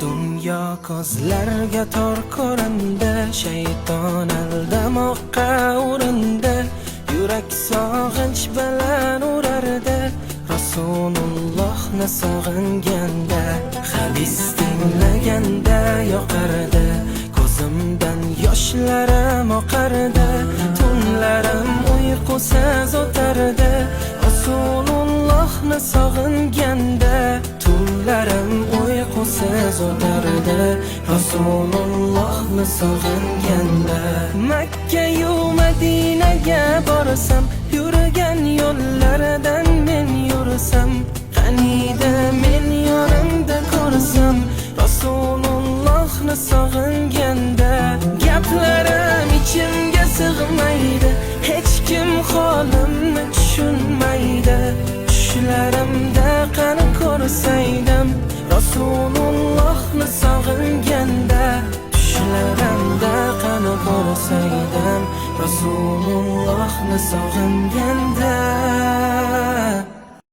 Dunyo ko'zlarga tor ko'rindi, shayton aldamoqqa urindi. Yurak sog'inch bilan urardi Rasulullohni sog'inganda. Hadis tinglaganda yoqardi, ko'zimdan yoshlarim oqardi. Tunlarim uyqusiz o'tardi Rasulullohni sog'inganda. Tunlarim uyqusiz o'tardi Rasulullohni sog'inganda. Makka yu Madinaga borsam, yurgan yo'llaridan men yursam, qaniydi men yonimda ko'rsam Rasulullohni sog'inganda. Gaplarim ichimga sig'maydi, hech kim holimni tushunmaydi. Tushlarimda qani ko'rsaydim Rasulullohni sog'inganda. Tushlarimda qani ko'rsaydim Rasulullohni sog'inganda.